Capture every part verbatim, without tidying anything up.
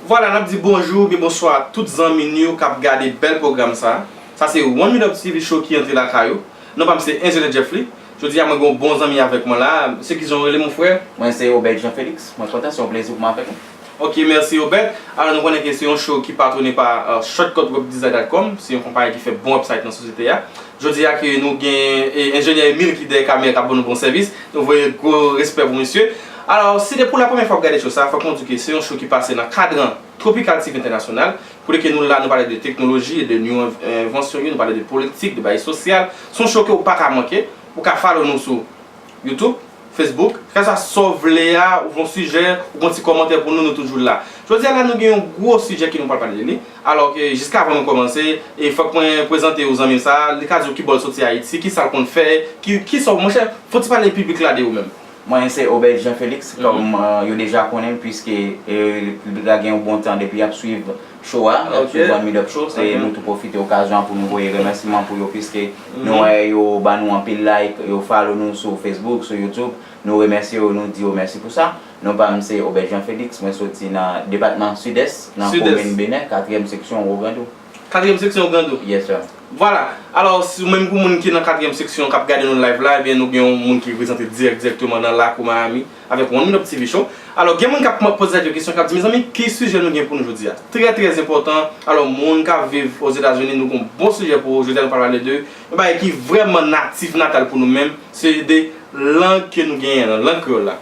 Vwala, n ap di bonjou oubyen bonswa a tout zanmi nou yo k ap gade bèl pwogram sa. Sa se One Minute Up T V Show ki antre lakay ou. Non pa m se Enjenyè Jeffly. Jodi a mwen gen yon bon zanmi avèk mwen la. Mesye, kijan w rele, mon frè? Mwen se Obed Jean Felix. Mwen kontan, se yon plezi pou m avèk ou. Ok, mèsi Obed. Alò, nou konnen ke se yon show ki patwone pa, euh, shortcut web design dot com. Se yon konpayi ki fè bon website nan sosyete a. Jodi a ke nou gen, e, enjenyè Emile ki dèyè kamera k ap ban nou bon sèvis. Nou voye gwo respè pou misye. Alò, si depi pou la premyè fwa w ap gade show sa, fòk mwen di ke se yon show ki pase nan kadran Tropical T V International. Kote ke nou la, nou pale de teknoloji, de new env-, envansyon yo, nou pale de politik, de bagay sosyal. Se yon show ke w pa ka manke. Ou ka follow nou sou YouTube, Facebook, kèlkeswa sa w vle a, ou gon sijè, ou gon ti kòmantè pou nou, nou toujou la. Jodi a la, nou gen yon gwo sijè ke nou pral pale de li. Alò ke, jiskavan nou kòmanse, e fòk mwen prezante w zanmi m sa, li ka di w ki bò l soti Ayiti, kisa l konn fè, ki, kisa w, monchè, fò w ti pale piblik la de ou menm. Mwen se Obed Jean Felix, kòm, euh, yo deja konnen m, piske, euh, piblik la gen yon bon tan depi y ap swiv show a, y ap swiv One Minute Up Show, se nou tou pwofite okazyon an pou nou voye remèsiman pou yo, piske nou wè yo ba nou anpil like, yo follow nou sou Facebook, sou YouTube. Nou remèsye yo, nou di yo mèsi pou sa. Non pa m se Obed Jean Felix, mwen soti nan depatman Sidès, nan komin Benè, katriyèm seksyon Wograndou. Katriyèm seksyon Wograndou. Yes, sir. Vwala. Alò, si ou menm pou moun ki nan katriyèm seksyon k ap gade nou live la, ebyen, nou gen yon moun ki reprezante dirèk, dirèkteman nan lakou Miami avèk One Minute Up T V Show. Alò, gen moun k ap poze tèt yo kesyon, k ap di, "Mezanmi, ki sijè nou gen pou nou jodi a?" Trè, trè enpòtan. Alò, moun k ap viv Ozetazini, nou gen yon bon sijè pou jodi a, nou pral pale de yon bagay ki vrèman natif natal pou nou menm, se de lang ke nou genyen an, lang kreyòl la.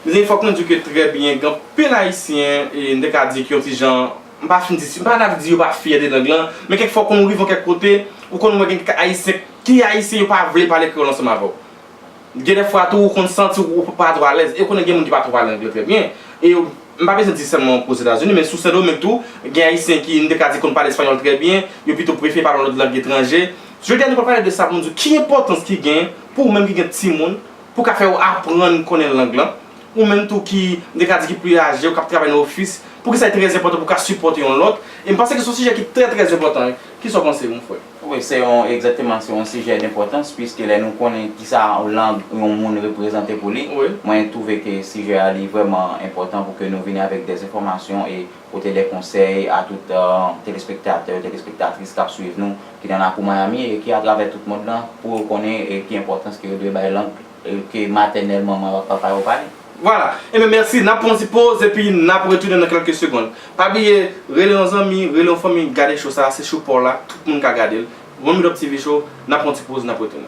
Mezanmi, fòk nou di ke trè byen, gen anpil Ayisyen, e m te ka di ke yon ti jan, m pa fin di, m pa ta di yo pa fyè de lang lan, men kèk fwa, w konn rive kèk kote, ou konn wè gen kèk Ayisyen, ki Ayisyen yo pa vle pale kreyòl ansanm avè w. Gen de fwa tou, ou konn santi w pa twò alèz. E ou konnen gen moun ki pa twò pale anglè trè byen. E m pa bezwen di sèlman Ozetazini, men sou Sendomeng tou, gen Ayisyen ki, m te ka di, konn pale espanyòl trè byen, yo pito prefere pale yon lòt lang etranje. Jodi a, nou pral pale de sa pou nou di ki enpòtans ki gen pou ou menm ki gen timoun, pou ka fè yo aprann konnen lang lan. Ou menm tou ki, m te ka di, ki pli aje, ou k ap travay nan ofis, poukisa li trè enpòtan pou w ka sipòte yon lòt? E m panse ke se yon sijè ki trè, trè enpòtan. Kisa w panse, mon frè? Wi, se yon, egzakteman, se yon sijè denpòtans, piske lè nou konnen kisa lang yon moun reprezante pou li, mwen twouve ke sijè a li vrèman enpòtan pou ke nou vini avèk de enfòmasyon e pote de konsèy a tout, euh, telespektatè, telespektatris k ap swiv nou, ki nan lakou Miami e ki atravè tout mond lan, pou yo konnen, e, ki enpòtans ke yo dwe bay lang, e, ke matènèl manman yo ak papa yo pale. Vwala. Ebyen, mèsi. N ap pran yon ti poz epi n ap retounen nan kèlke segonn. Pa bliye, rele yon zanmi, rele yon fanmi, gade show sa a, se show pa w la, tout moun ka gade l. One Minute Up T V Show, n ap pran yon ti poz, n ap retounen.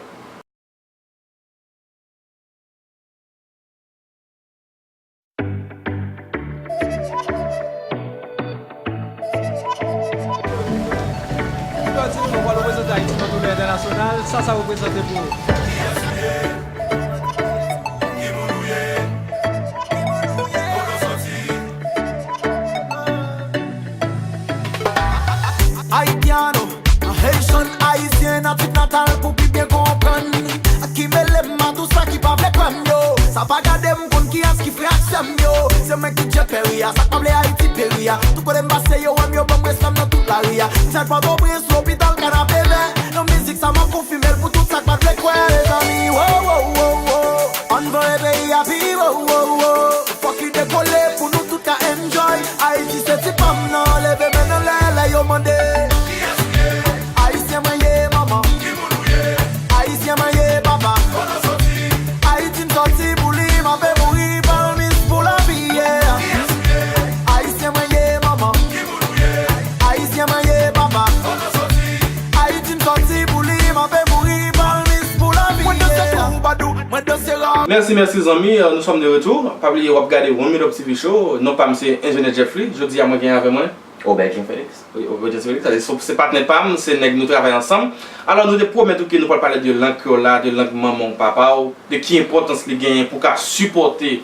Jodi nou pral reprezante Ayiti nan toune entènasyonal, sa sa reprezante pou ou? Haitiano, Haitian, Ayisyen, natif natal pou pi byen konprann. Ki mele m a tout sa ki pa vle kwè m yo. Sa pa gade m konn kiyès ki frè ak sè m yo. Se mwen ki djè peri a, sa k pa vle Ayiti peri a. Tout kote m pase yo wè m, yo ban m respè m nan tout lari a. M sèt Pòtoprens, lopital, kanapevè. Nan mizik sa m ap konfime l pou tout sa k pa t vle kwè, mezanmi. Wo, wo, wo, wo. Ann voye peyi a pi wo, wo, wo. Fòk li dekole pou nou tout ka enjoy. Ayiti se ti pa m nan, leve men n anlè lè yo mande. Ayisyen mwen ye, manman. Ayisyen mwen ye, papa. Ayiti m sòti pou li, m ape mouri, palmis pou lavi, yeah. Ayisyen mwen ye, manman. Ayisyen mwen ye, papa. Ayiti m sòti pou li, m ape mouri, palmis pou lavi, yeah. Mwen danse twoubadou, mwen danse rap. Mèsi, mèsi zanmi, euh, nous sommes de retour. Pa bliye w ap gade One Minute Up T V Show. Non pa m se Enjenyè Jeffly. Jodi a mwen gen avè mwen Obed Jean Felix. Wi, Obed Jean Felix, sa se, se patnè pa m, se nèg nou travay ansanm. Alò, nou te pwomèt ou ke nou pral pale de lang kreyòl la, de lang manman w, papa w, de ki enpòtans li genyen pou w ka sipòte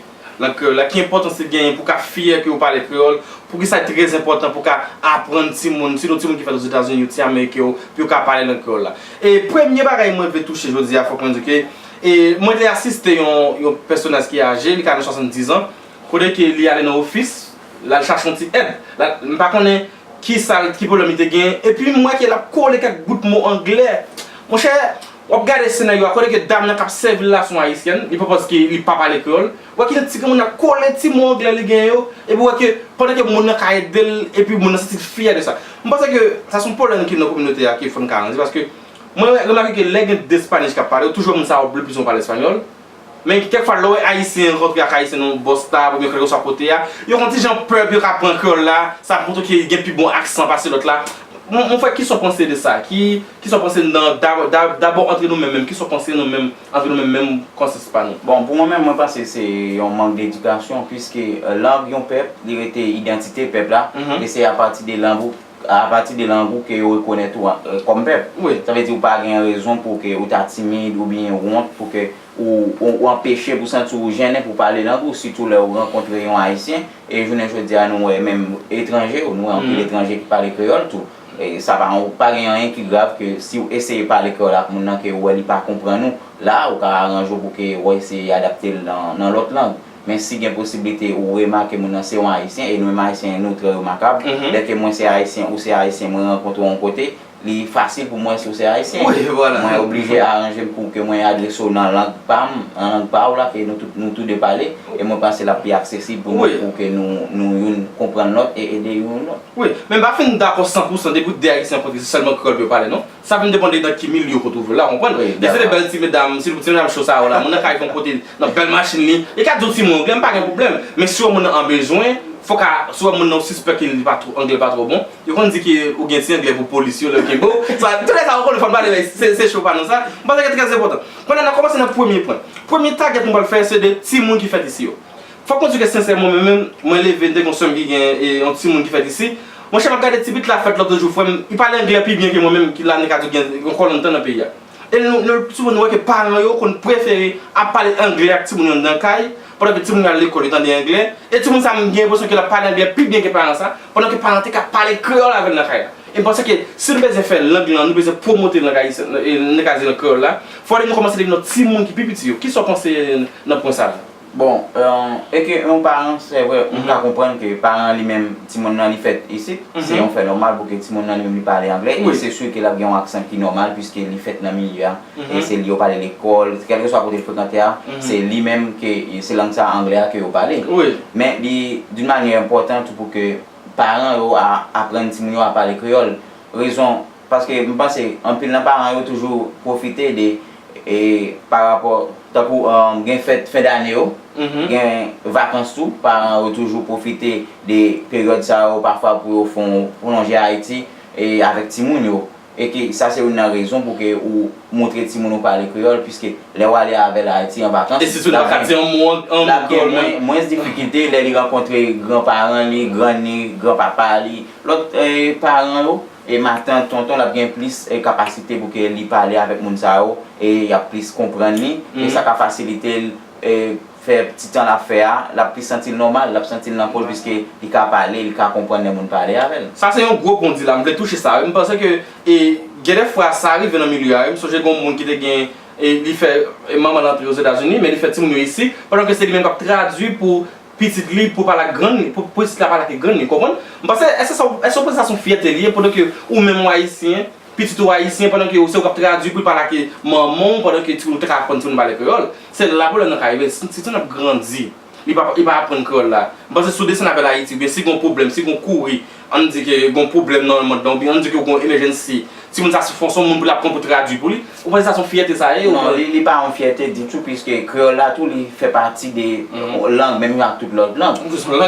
lang kreyòl la, ki enpòtans li genyen pou w ka fyè ke w pale kreyòl, poukisa li trè enpòtan pou w ka aprann timoun, sitou timoun ki fèt Ozetazini, yo ti Ameriken yo, pou yo ka pale lang kreyòl la. E premye bagay mwen vle touche jodi a, fòk mwen di ke, e, mwen te asiste yon, yon pèsonaj ki aje, li ka nan swasanndiz an, kote ke li ale nan ofis, l al chache yon ti èd. La, m pa konnen ki sa l, ki pwoblèm li te gen. Epi m wè ke l ap kole kèk bout mo anglè. Monchè, W ap gade senaryo a kote ke dam nan k ap sèvi l la se yon ayisyèn, li pa paske li pa pale kreyòl. W wè ki jan ti granmoun nan kole ti mo anglè li genyen yo, epi w wè ke pandan ke moun nan ka ede l, epi moun nan santi l fyè de sa. M panse ke sa se yon pwoblèm ki nan kominote a ke fò n ka ranje, paske mwen remake ke lè gen de Spanish k ap pale, ou toujou wè moun sa yo le plis yo pale espanyòl. Men kèk fwa, lè w wè Ayisyen rankontre ak Ayisyen nan bus stop oubyen kèlkeswa kote a, yo gen yon ti jan pè pou yo ka pran kreyòl la, sa ap montre ke gen pi bon aksan pase lòt la. Mon, mon frè, kisa w panse de sa? Ki, kisa w panse nan, dabò, da- dabò antre nou menm menm, kisa w panse nou menm, antre nou menm menm, konsyans pa nou? Bon, pou mwen menm, mwen panse se yon mank de edikasyon, piske, euh, lang yon pèp, li rete idantite pèp la, e se apati de lang ou, apati de lang ou ke yo rekonèt ou, euh, kòm pèp. Sa vle di ou pa gen rezon pou ke ou ta timid oubyen wont pou ke ou, ou, ou anpeche pou santi w jennen pou pale lang ou, sitou lè ou rankontre yon Ayisyen. E jounen jodi a, nou wè menm etranje yo, nou wè anpil etranje ki pale kreyòl tou. E sa pa, pa gen anyen ki grav ke si w eseye pale kreyòl ak moun nan ke ou wè li pa konprann ou, la, ou ka aranje w pou ke w eseye adapte l nan, nan lòt lang. Men si gen posiblite ou remake moun nan se yon Ayisyen, e nou menm Ayisyen, nou trè remakab. Lè ke mwen se Ayisyen, ou se Ayisyen, mwen rankontre w yon kote, li fasil pou mwen si w se Ayisyen. Mwen oblije aranje m pou ke mwen adrese w nan lang pa m, nan lang pa w la ke nou tout, nou tou de pale. E mwen panse l ap pi aksesib pou nou, pou ke nou, nou youn konprann lòt e ede youn lòt. Wi, men m pa fin dakò san pou san depi de Ayisyen rankontre se sèlman kreyòl pou yo pale non. Sa vin depande nan ki milye w twouve w la, w konprann? E se de bèl ti medam, si ti medam cho sa yo la, moun nan ka rive yon kote nan bèl machin li, li ka di w ti mo anglè, m pa gen pwoblèm. Men si w wè moun nan an bezwen, fò ka, si w wè moun nan ou sispèk ke li pa two, anglè pa twò bon, yo konn di ke ou gen ti anglè pou polis yo lè yo kenbe w. Sa, tout sa ou konn fò n pale, se, se cho pa nou sa. M panse ke trè enpòtan. Kounye a n a kòmanse nan premye pwen. Premye tagèt nou pral fè se de timoun ki fèt isi yo. Fòk mwen di ke sensèman, mwen menm, mwen leve, m te gen yon sè m ki gen, e, yon timoun ki fèt isi. Monchè, m ap gade ti pitit la fèt lòt jou, frè m, li pale anglè pi byen ke mwen menm, ki la, m ka di w gen yon kòlonn tan nan peyi a. E nou, nou, souvan nou wè ke paran yo konn prefere ap pale anglè ak timoun yo anndan kay, pandan ke timoun yo al lekòl, yo tande anglè. E timoun sa, m gen enpresyon ke l ap pale anglè pi byen ke paran sa, pandan ke paran te ka pale kreyòl avè l nan kay la. E m panse ke si nou bezwen fè lang lan, nou bezwen pwomote lang ayisyen, e, n ka di lang kreyòl la, fòk nou kòmanse depi nan timoun ki pi piti yo. Kisa w panse nan pwen sa la? Bon, euh, e ke yon paran, se vre, m ka konprann ke paran li menm, timoun nan li fèt isit, se yon fè nòmal pou ke timoun nan li menm li pale anglè, e se si ke l ap gen yon aksan ki nòmal, piske li fèt nan milye a, e se li yo pale lekòl, kèlkeswa kote l frekante a, se li menm ke, se lang sa anglè a ke yo pale. Men li, d'une manière importante, pou ke paran yo a, aprann timoun yo a pale kreyòl. Rezon, paske m panse anpil nan paran yo toujou pwofite de, e, pa rapò, tankou, um, gen fèt fen dane yo, gen vakans tou, paran yo toujou pwofite de peryòd sa yo pafwa pou yo fè yon plonje Ayiti, e, avèk timoun yo. E ke sa se youn nan rezon pou ke ou montre timoun ou pale kreyòl, piske lè w ale avè l Ayiti an vakans, e sitou l ap ka di yon mo an, an kreyòl menm, mwens difikilte lè li rankontre granparan li, grann li, granpapa li, lòt, e, paran yo, e matant, tonton, l ap gen plis, e, kapasite pou ke li pale avèk moun sa yo, e y ap plis konprann li, e sa ka fasilite l, e, fè ti tan l ap fè a, l ap plis santi l nòmal, l ap santi l nan po l, piske li ka pale, li ka konprann lè moun pale avè l. Sa se yon gwo pwen w di la, m vle touche sa wi. M panse ke, e, gen de fwa sa rive nan milye a wi. M sonje gen yon moun ki te gen, e, li fè, e, manman l antre Ozetazini, men li fè timoun yo isi, pandan ke se li menm k ap tradui pou pitit li, pou pale ak grann li, pou pitit la pale ak grann li, konprann? M panse, èske sa, èske w panse sa se yon fyète li ye, pandan ke ou menm w ayisyen, pitit ou ayisyen, pandan ke se ou k ap tradui pou l pale ak manman w, pandan ke timoun ou te ka aprann timoun pale kreyòl? Se la pwoblèm nan ka rive, si, si timoun ap grandi, li pa, li pa aprann kreyòl la. M panse si w desann avè l Ayiti, oubyen si gen yon pwoblèm, si gen yon kouri, ann di ke gen yon pwoblèm nan mond lan, oubyen ann di ke gen yon emergency, timoun sa se fon, se yon moun pou l ap pran pou tradui pou li, ou panse sa se yon fyète sa ye? Non, li, li pa yon fyète ditou, piske kreyòl la tou, li fè pati de lang, menm jan ak tout lòt lang.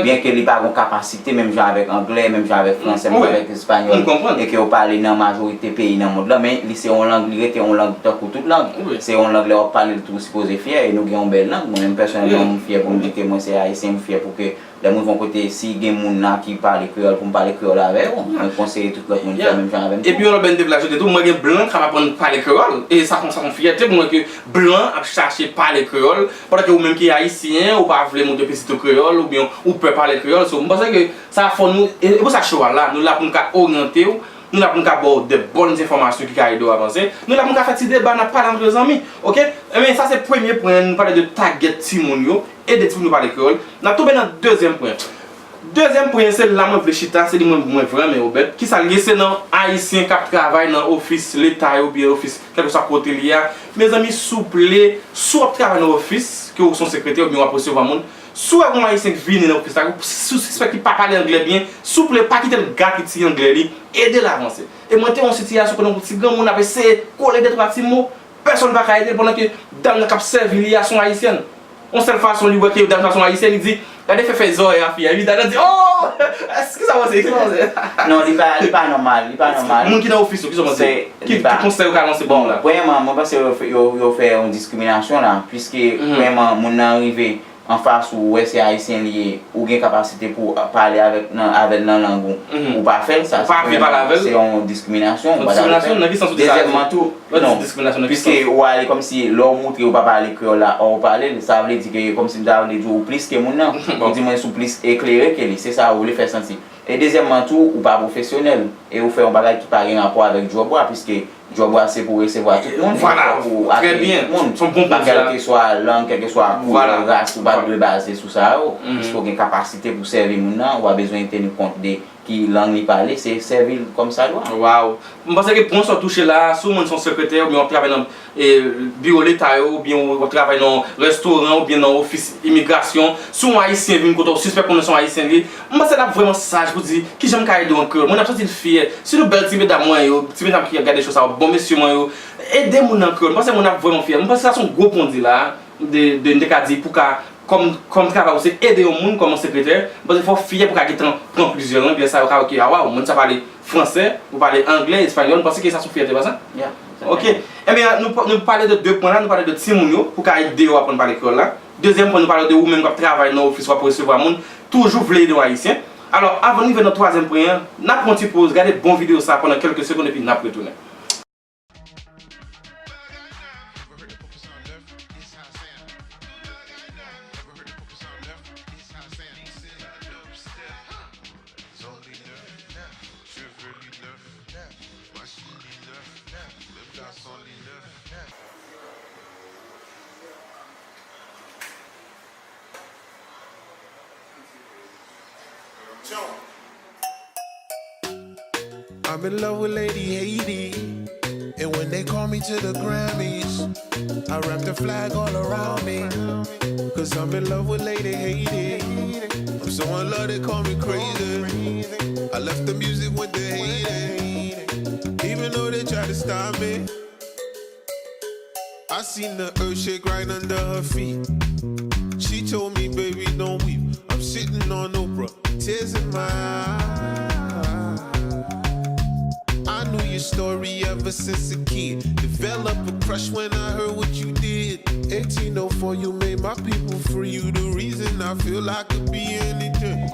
Byenke li pa gen kapasite menm jan avèk anglè, menm jan avèk fransè, menm jan avèk espanyòl, e ke yo pale nan majorite peyi nan mond lan, men li se yon lang, li rete yon lang tankou tout lang. Se yon lang lè w ap pale l tou, ou sipoze fyè, e nou gen yon bèl lang. Mwen menm pèsonèlman, m fyè pou m di ke mwen se ayisyen, m fyè pou ke lè m rive yon kote, si gen moun la ki pale kreyòl, pou m pale kreyòl avè yo, mwen konseye tout lòt moun fè menm jan avè m tou. Epi yon lòt bèl m te vle ajoute tou, mwen gen blan k ap aprann pale kreyòl, e sa konsa yon fyète pou mwen ke blan ap chache pale kreyòl, pandan ke ou menm ki ayisyen, ou pa vle montre pitit ou kreyòl, oubyen ou pè pale kreyòl. So, m panse ke sa fò nou, e, e pou sa cho a la, nou la pou n ka oryante w, nou la pou n ka ba w de bòn enfòmasyon ki ka ede w avanse, nou la pou n ka fè ti deba, n ap pale antre zanmi, oke? Ebyen, sa se premye pwen, nou pale de tagèt timoun yo, ede timoun yo pale kreyòl. N ap tonbe nan dezyèm pwen. Dezyèm pwen, se la mwen vle chita, se li mwen, mwen vrèman, Obed. Kisa l ye? Se nan Ayisyen k ap travay nan ofis Leta yo, oubyen ofis kèlkeswa kote li ye a. Mezanmi, souple, si w ap travay nan ofis, ke w se yon sekretè oubyen w ap resevwa moun, si w wè yon Ayisyen k vini nan ofis la, si w sispèk li pa pale anglè byen, souple, pa kite l gate ti anglè li, ede l avanse. E mwen te yon sitiyasyon kote yon ti granmoun ap eseye kole de twa ti mo, pèsonn pa ka ede l, pandan ke dam nan k ap sèvi li a se yon Ayisyèn. Yon sèl fason li wè ke dam sa se yon Ayisyèn, li di, "Gade fè fè zòrèy a fi a." Epi dam nan di, "Oh! Kisa w panse? Kisa w panse?" Non, li pa, li pa nòmal, li pa nòmal. Moun ki nan ofis yo, kisa w panse? Se, Ki, li pa, ki konsèy ou ka lanse pou moun bon, la? Premyèman, mwen panse yo, fè- yo, yo fè yon diskriminasyon la, piske, premyèman, moun nan rive anfas ou, ou wè se Ayisyen li ye, ou gen kapasite pou pale avèk nan, avè l nan lang ou, ou pa fè l, sa, Ou pa vle pale avè l? Se yon diskriminasyon. Yon diskriminasyon? Nan ki sans ou di sa? Dezyèmman tou, Lè w di non, diskriminasyon, nan ki piske sans? Ou ale kòmsi lè w montre ou pa pale kreyòl la, or ou pale l, sa vle di ke kòmsi m ta vle di ou plis ke moun nan. Ou di mwen si w plis eklere ke li, se sa ou vle fè santi. E dezyèmman tou, ou pa pwofesyonèl, e ou fè yon bagay ki pa gen rapò avèk djòb ou a, piske djòb ou a se pou resevwa tout moun, Vwala, fòk ou trè akeyi byen. Moun, Se yon bon pwen di la. Kèlkeswa lang, kèlkeswa Vwala. Koulè, ras, ou pa dwe baze sou sa yo. Piske w gen kapasite pou sèvi moun nan, ou pa bezwen teni kont de ki lang li pale, se sèvi l kòmsadwa. Waw. M panse ke pwen sa w touche la, si w menm se yon sekretè oubyen w ap travay nan e, biwo Leta yo, oubyen w ap travay nan yon restoran, oubyen nan ofis imigrasyon, si yon Ayisyen vin kote w, sispèk ou se yon Ayisyen li, m panse l ap vrèman saj pou di, "Kijan m ka ede w an kreyòl?" Moun ap santi l fyè. Sitou bèl ti medam mwen yo, ti medam ki ap gade cho sa yo, bon mesye mwen yo, ede moun an kreyòl. M panse moun ap vrèman fyè. M panse sa se yon gwo pwen di la, de, de, m te ka di pou ka, kòm, kòm travay ou se ede yon moun kòm yon sekretè, m panse fò w fyè pou ka gentan pran plizyè lang, lè sa yo ka wè ke, a waw, moun sa pale fransè, ou pale anglè, espanyòl, m panse ke sa se yon fyète, pa sa? Ya. Ok. Ebyen, nou, nou pale de de pwen la, nou pale de timoun yo, pou ka ede yo aprann pale kreyòl la. Dezyèm pwen, nou pale de ou menm k ap travay nan ofis, w ap resevwa moun, toujou vle ede yon Ayisyen. Alò, avan n rive nan twazyèm pwen an, n ap pran yon ti poz, gade bon videyo sa a pandan kèlke segonn, epi n ap retounen. I'm in love with Lady Haiti. And when they call me to the Grammys, I wrap the flag all around me. Cause I'm in love with Lady Haiti. I'm so in love they call me crazy. I left the music with the hating. Even though they try to stop me. I seen the earth shake right under her feet. She told me, baby, don't weep. I'm sitting on Oprah, tears in my eyes. I knew your story ever since a kid. Develop a crush when I heard what you did. eighteen oh four, you made my people free. You the reason I feel I could be anything.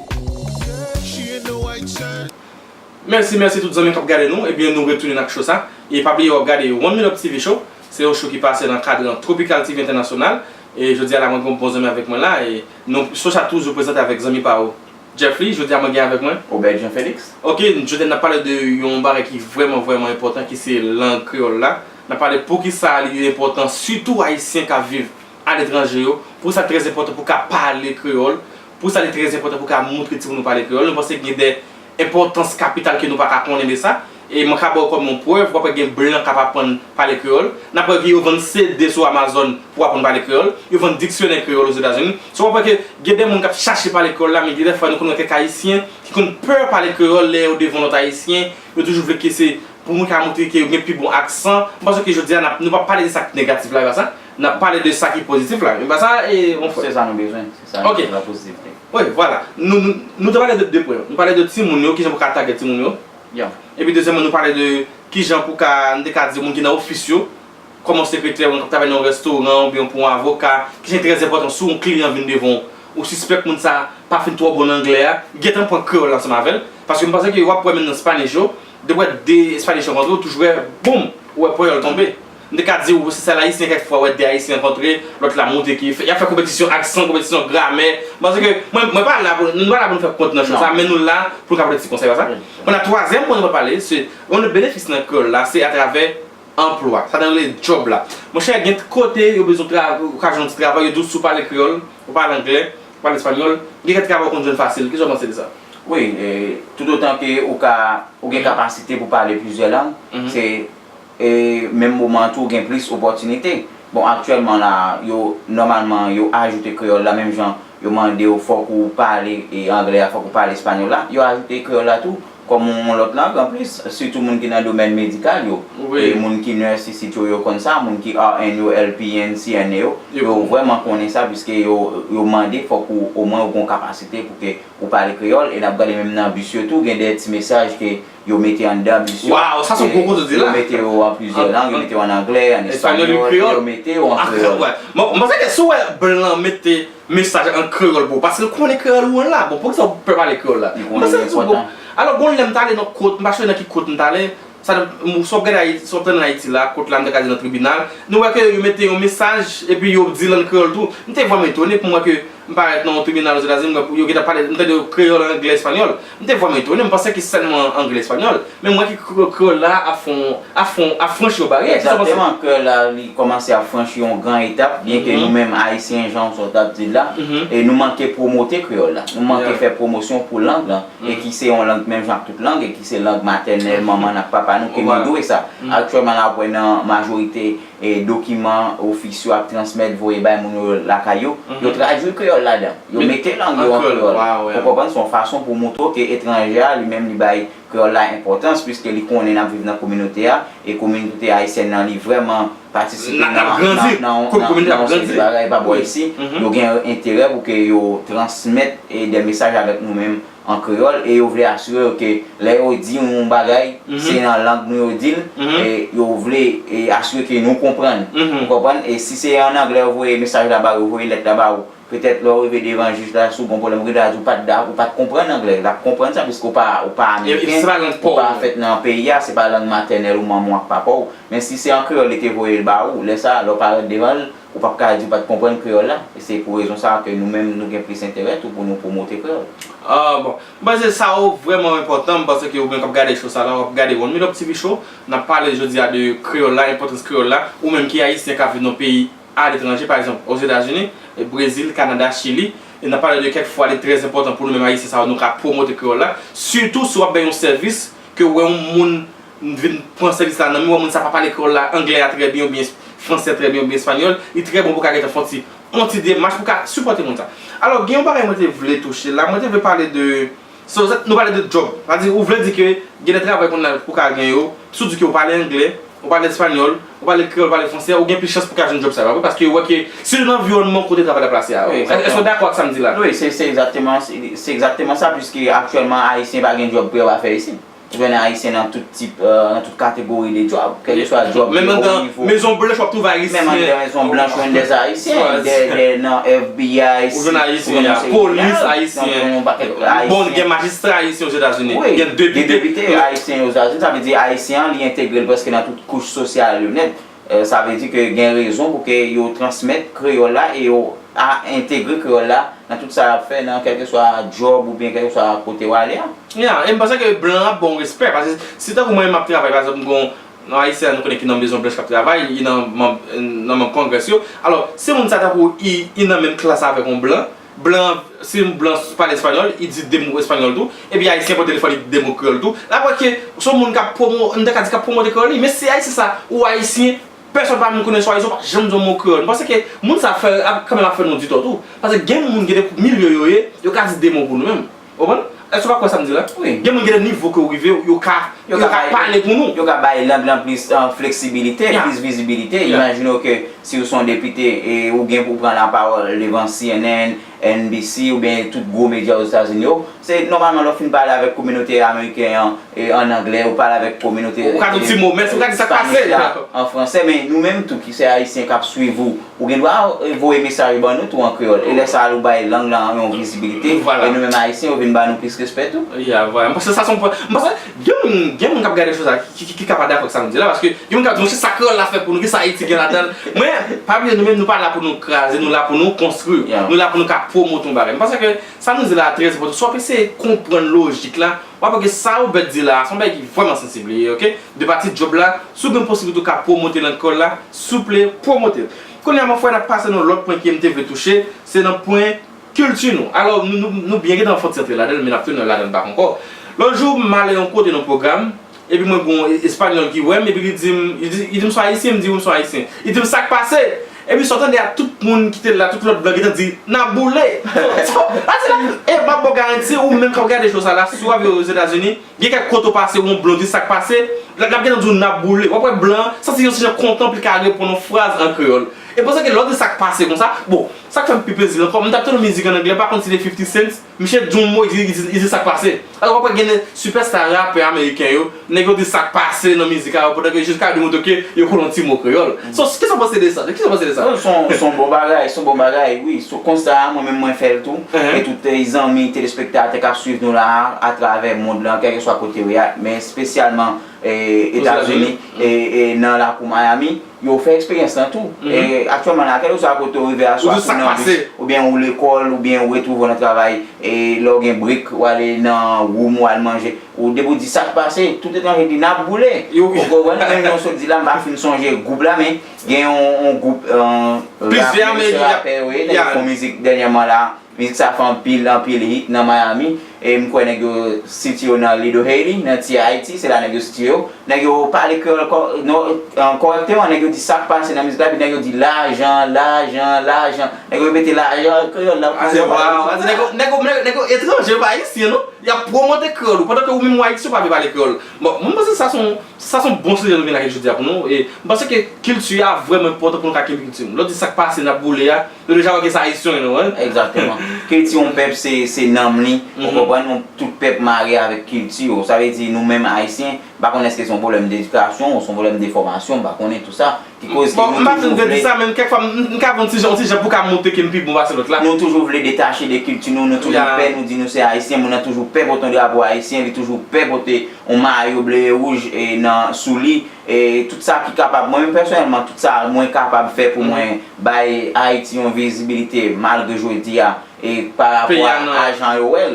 She in the white shirt. Mèsi, mèsi tout zanmi k ap gade nou. Ebyen, nou retounen ak cho sa. E pa bliye w ap gade One Minute T V Show. Se yon show ki pase nan kadran Tropical T V Entènasyonal. E jodi a la, mwen gen yon bon zanmi avèk mwen la. E nou, show sa toujou prezante avèk zanmi pa ou, Jeffly. Jodi a, mwen gen avèk mwen Obed Jean Felix. Ok, jodi a, n ap pale de yon bagay ki vrèman, vrèman enpòtan, ki se lang kreyòl la. N ap pale poukisa li enpòtan, sitou Ayisyen k ap viv aletranje yo, pou sa trè enpòtan pou ka pale kreyòl, pou sa li trè enpòtan pou ka montre timoun nou pale kreyòl. Nou panse gen de enpòtans kapital ke nou pa ka konnen de sa. E mwen ka ba w kòm yon prèv, w ap wè gen blan k ap aprann pale kreyòl. N ap wè ke yo vann C D sou Amazon pou aprann pale kreyòl. Yo vann diksyonè kreyòl Ozetazini. So, w ap wè ke gen de moun k ap chache pale kreyòl la, men gen de fwa nou konn wè kèk Ayisyen ki konn pè pale kreyòl lè yo devan lòt Ayisyen. Yo toujou vle ke se pou moun ka montre ke yo gen pi bon aksan. M panse ke jodi a, n ap, nou p ap pale de sa k negatif la, e pa sa? N ap pale de sa ki pozitif la, e pa sa, e, mon frè? Se sa nou bezwen. Se sa, Ok. Se la pozitivite. Wi, vwala. Nou, nou, nou te pale de de pwen. Nou pale de timoun yo, kijan pou ka tagèt timoun yo. Ya. Epi dezyèmman, nou pale de kijan pou ka, nou te ka di moun ki nan ofis yo, kòm yon sekretè, moun k ap travay nan yon restoran, oubyen pou yon avoka, kijan trè enpòtan si yon kliyan vin devan w, ou sispèk moun sa pa fin twò bon nan anglè a, gentan pran kreyòl ansanm avè l. Paske m panse ke w ap wè menm nan Spanish yo, depi w wè de Spanish rankontre, ou toujou wè, boum, ou wè panyòl tonbe. M te ka di w, se sèl Ayisyen kèk fwa w wè de Ayisyen rankontre, lòt la montre ke y ap fè konpetisyon aksan, konpetisyon gramè. M panse ke mwen, mwen pa la pou, nou pa la pou nou fè kont nan cho sa, men nou la pou nou ka pote ti konsèy, pa sa? Kounye a, twazyèm pwen nou pral pale, se yon lòt benefis nan kreyòl la, se atravè anplwa. Sa nan rele djòb la. Monchè, gen kote yo bezwen tra-, ou ka jwenn yon ti travay, yo di w si w pale kreyòl, ou pale anglè, pale espanyòl, gen kèk travay ou konn jwenn fasil. Kisa w panse de sa? Wi, e, toutotan ke ou ka, ou gen kapasite pou pale plizyè lang, se, e, menm moman an tou, ou gen plis opòtinite. Bon, aktyèlman la, yo, nòmalman, yo ajoute kreyòl la, menm jan yo mande w fòk ou pale, e, anglè a, fòk ou pale espanyòl la, yo ajoute kreyòl la tou, kòm yon lòt lang anplis, sitou moun ki nan domèn medikal yo, e, moun ki nurse isit yo, yo konn sa, moun ki R N yo, L P N, C N A yo, yo vrèman konnen sa, piske yo, yo mande fòk ou, omwen, ou gen yon kapasite pou ke ou pale kreyòl, e n ap gade menm nan bis yo tou, gen de ti mesaj ke yo mete anndan bis yo, Waw, sa se yon gwo koze w di la. Yo mete yo an plizyè lang, yo mete yo an anglè, an espanyòl, yo mete yo an kreyòl. Mwen, mwen panse ke si w wè blan mete mesaj an kreyòl pou ou, paske l konnen kreyòl ou an la, bon, poukisa w pè pale kreyòl la? Mwen panse se yon gwo. Alò, gon lè m t ale nan kot, m pa chonje nan ki kot m t ale, sa, sa w ap gade Ayiti, sa w ap tande nan Ayiti la, kot la, m te ka di nan tribinal, nou wè ke yo mete yon mesaj, epi yo di l an kreyòl tou. M te vrèman etone pou m wè ke m parèt nan yon tribinal Ozetazini, m wè yo gentan pale, m tande kreyòl, anglè, espanyòl. M te vrèman etone, m panse ke sèlman anglè, espanyòl. Men m wè ke kre-, kreyòl la ap fè yon, ap fè yon, ap franchi yon baryè. Kisa w panse? Egzakteman, kreyòl la, li kòmanse ap franchi yon gran etap, byenke nou menm Ayisyen, jan w sot ap di l la, e nou manke pwomote kreyòl la. Nou manke fè pwomosyon pou lang lan, e ki se yon lang menm jan ak tout lang, e ki se lang matènèl manman n ak papa nou, ke nou dwe sa. Aktyèlman la, w ap wè nan majorite e dokiman ofis yo ap transmèt, voye bay moun yo lakay yo, yo tradui kreyòl ladan. Yo mete lang yo an kreyòl. Ou konprann? Se yon fason pou montre ke etranje a, li menm, li bay kreyòl la enpòtans, piske li konnen n ap viv nan kominote a, e kominote ayisyèn nan, li vrèman patisipe nan, nan, nan, nan yon seri bagay pa bò isi. Yo gen enterè pou ke yo transmèt, e, de mesaj avèk nou menm an kreyòl, e yo vle asire yo ke lè yo di yon bagay, se nan lang nou yo di l, e yo vle, e, asire ke nou konprann. Ou konprann? E si se an anglè yo voye mesaj la ba ou, yo voye lèt la ba ou, petèt lè w rive devan jij la, si w gen yon pwoblèm, ou gentan di w pa t da-, ou pa t konprann anglè. L ap konprann sa, piske w pa, ou pa ameriken, ou pa fèt nan peyi a, se pa lang matènèl ou manman w ak papa w. Men si se an kreyòl li te voye l ba ou, lè sa a, lè w parèt devan l, ou p ap ka di w pa t konprann kreyòl la. E se pou rezon sa a ke nou menm, nou gen plis enterè tou pou nou pwomote kreyòl. Ah, bon. M panse sa yo vrèman enpòtan, m panse ke ou menm k ap gade show sa la, w ap gade One Minute T V Show, n ap pale jodi a de kreyòl la, enpòtans kreyòl la, ou menm ki ayisyen k ap viv nan peyi aletranje, pa egzanp, Ozetazini, e Brezil, Kanada, Chili, e n ap pale de kèk fwa li trè enpòtan pou nou menm ayisyen sa yo, nou ka pwomote kreyòl la, sitou si w ap bay yon sèvis, ke w wè yon moun vin pran sèvis la nan men w, wè moun sa pa pale kreyòl la, anglè a trè byen oubyen fransè trè byen oubyen espanyòl, li trè bon pou w ka gentan fè yon ti, yon ti demach pou w ka sipòte moun sa. Alò, gen yon bagay mwen te vle touche la, mwen te vle pale de, so, nou pale de djòb. Sa di, ou vle di ke gen de travay kounye a pou w ka gen yo, si w di ke w pale anglè, ou pale espanyòl, ou pale kreyòl, ou pale fransè, ou gen plis chans pou w ka jwenn djòb sa yo, wi, paske yo wè ke se yon anviwònman kote travay la plase a. Wi, èske w dakò ak sa m di la? Wi, se, se egzakteman, se, se egzakteman sa, piske aktyèlman, ayisyen pa gen djòb pou yo pa fè isit. Ou jwenn ayisyen nan tout tip, euh, nan tout kategori de djòb, kèlkeswa djòb, menm anndan Mezon Blanch w ap twouve ayisyen. Menm anndan Mezon Blanch, ou jwenn dè ayisyen, dè, dè nan F B I, ou jwenn ayisyen, polis ayisyen. Bon, gen majistra ayisyen Ozetazini, gen depite ayisyen Ozetazini, sa vle di ayisyen an, li entegre l prèske nan tout kouch sosyal yo nèt. Euh, sa vle di ke gen rezon pou ke yo transmèt kreyòl la e yo a entegre kreyòl la nan tout sa y ap fè, nan kèlkeswa djòb oubyen kèlkeswa kote w ale a. Ya, e m panse ke blan an ap ba w respè, paske si tankou mwen menm m ap travay, pa egzanp, m gon, nan ayisyen an nou konnen ki nan Mezon Blanch k ap travay, li nan manm, nan manm Congress yo. Alò, si moun sa tankou i, i nan menm klas avèk yon blan, blan, si yon blan pale espanyòl, li di de mo espanyòl tou, epi ayisyen pran telefòn, li di de mo kreyòl tou. L ap wè ke se yon moun k ap pwomo-, m ta ka di k ap pwomote kreyòl li, men si ayisyen sa, ou ayisyen, pèsòn pa menm konnen si w ayisyen, ou pa janm di yon mo kreyòl. M panse ke moun sa fè, ap, kanmenm ap fè nou di tò tou. Paske gen moun, gen de milye yo ye, yo ka di de mo pou nou menm. Ou konprann? Èske w pa kwè sa m di la? Wi. Gen moun, gen de nivo ke w rive, yo ka, yo ka pale pou nou. Yo ka bay lang lan plis, euh, fleksibilite, plis vizibilite. Imajine w ke si w se yon depite e ou gen pou w pran lapawòl devan C N N, N B C oubyen tout gwo medya Ozetazini yo, se nòmalman lè w fin pale avèk kominote ameriken an, e, an anglè, ou pale avèk kominote, ou ka di yon ti mo, men si w ka di sa k pase, Spanish la, an fransè, men nou menm tou ki se ayisyen k ap swiv ou, ou gen dwa, e, voye mesaj ban nou tou an kreyòl. E lè sa a, ou bay lang lan yon vizibilite, e nou menm ayisyen, yo vin ba nou plis respè tou. Ya, vwala. M panse sa se yon pwen, m panse gen moun, gen moun k ap gade show sa ki, ki, ki ka pa dakò ak sa m di la, paske gen moun k ap di, monchè, sa kreyòl la fè pou nou, kisa Ayiti gen ladan l? Men, pa bliye, nou menm, nou pa la pou nou kraze, nou la pou nou konstwi. Nou la pou nou ka pwomote yon bagay. M panse ke sa nou di la a trè enpòtan. Si w ap eseye konprann lojik la, w ap wè ke sa Obed di la a, se yon bagay ki vrèman sansib li ye, oke? De pati djòb la, si w gen posiblite w ka pwomote lang kreyòl la, souple, pwomote l. Kounye a, mon frè, n ap pase nan lòt pwen ke m te vle touche, se nan pwen kilti nou. Alò, nou, nou, nou byen gentan fè yon ti antre ladan l, men n ap tounen ladan l bak ankò. Lòt jou, m ale yon kote nan pwogram, epi mwen gen yon Espanyòl ki wè m, epi li di m, li di, li di m se yon Ayisyen, m di wi, m se yon Ayisyen. Li di m sa k pase. Epi sa w tande a, tout moun ki te la, tout lòt blan gentan di, n ap boule. So, so, la, se la, e m ap ba w garanti, ou menm k ap gade show sa la, si w ap viv Ozetazini, gen kèk kote w pase, yon blan di sa k pase, l ap, l ap gentan di w n ap boule. W ap wè blan an santi yon ti jan kontan pou l ka reponn yon fraz an kreyòl. E panse ke lè w di sa k pase konsa, bon, sa k fè m pi plezi l ankò, m t ap tande yon mizik an anglè, m pa konn si se fifty Cent, misye di yon mo, li di, li di, li di sa k pase. Alò, w ap wè gen de sipèsta rapè ameriken yo, nèg yo di sa k pase nan mizik la, pandan ke jis ka demoutre ke yo konn yon ti mo kreyòl. So, kisa w panse de sa? Kisa w panse de sa? Non, se yon, se yon bon bagay, se yon bon bagay, wi. Sou konsta a, mwen menm mwen fè l tou. E tout, eh, zanmi telespektatè k ap swiv nou la a, atravè mond lan, kèlkeswa kote w ye a, men espesyalman, eh, Etazini, e, e nan lakou Miami, yo fè eksperyans lan tou. E aktyèlman la, kèlkeswa kote w rive aswè, si w nan bis, oubyen ou lekòl, oubyen ou retwouve w nan travay, e lè w gen break, ou ale nan room, ou al manje, ou depi w di sa k pase, tout etranje di n ap boule. Ou konprann? Menm jan w sot di la, m pa fin sonje gwoup la, men gen yon, yon gwoup, eh, rapè, wi, nèg yo fè yon mizik dènyèman la. Mizik sa fè anpil, anpil hit nan Miami. E m kwè nèg yo sitiye yo nan Little Haiti, nan Ti Ayiti, se la nèg yo sitiye yo. Nèg yo pale kreyòl kò-, non, eh, kòrèkteman, nèg yo di sa k pase nan mizik la, epi nèg yo di lajan, lajan, lajan. Nèg yo repete lajan an kreyòl nan plizyè pale. Nèg yo, nèg yo, nèg yo etranje, yo pa ayisyen, non. Y ap pwomote kreyòl ou, pandan ke ou menm ou Ayisyen, ou pa vle pale kreyòl. Bon, mwen panse sa se yon, sa se yon bon sijè nou gen la jodi a pou nou. E m panse ke kilti a vrèman enpòtan pou nou ka kenbe kilti nou. Lè w di sa k pase, n ap boule a, nou deja wè ke se Ayisyen nou, wi. Egzakteman. Kilti yon pèp, se, se nanm li. Ou konprann? Nou, tout pèp mare avèk kilti yo. Sa vle di, nou menm Ayisyen, m pa konnen èske se yon pwoblèm dedikasyon ou se yon pwoblèm de fòmasyon, m pa konnen tou sa. Ki koz ke nou toujou vle. Bon, m pa fin vle di sa, men kèk fwa, m, m ka vin ti jan, ti jan pou ka montre ke m pi bon pase lòt la. Nou toujou vle detache de kilti nou, nou toujou pè, nou di nou se Ayisyen, moun nan toujou pè pote yon drapo ayisyen, li toujou pè pote yon mayo ble e wouj, e, nan, sou li, e tout sa ki kapab, mwen menm pèsonèlman, tout sa mwen kapab fè pou mwen bay Ayiti yon vizibilite malgre jodi a, e pa rapò a jan yo wè l.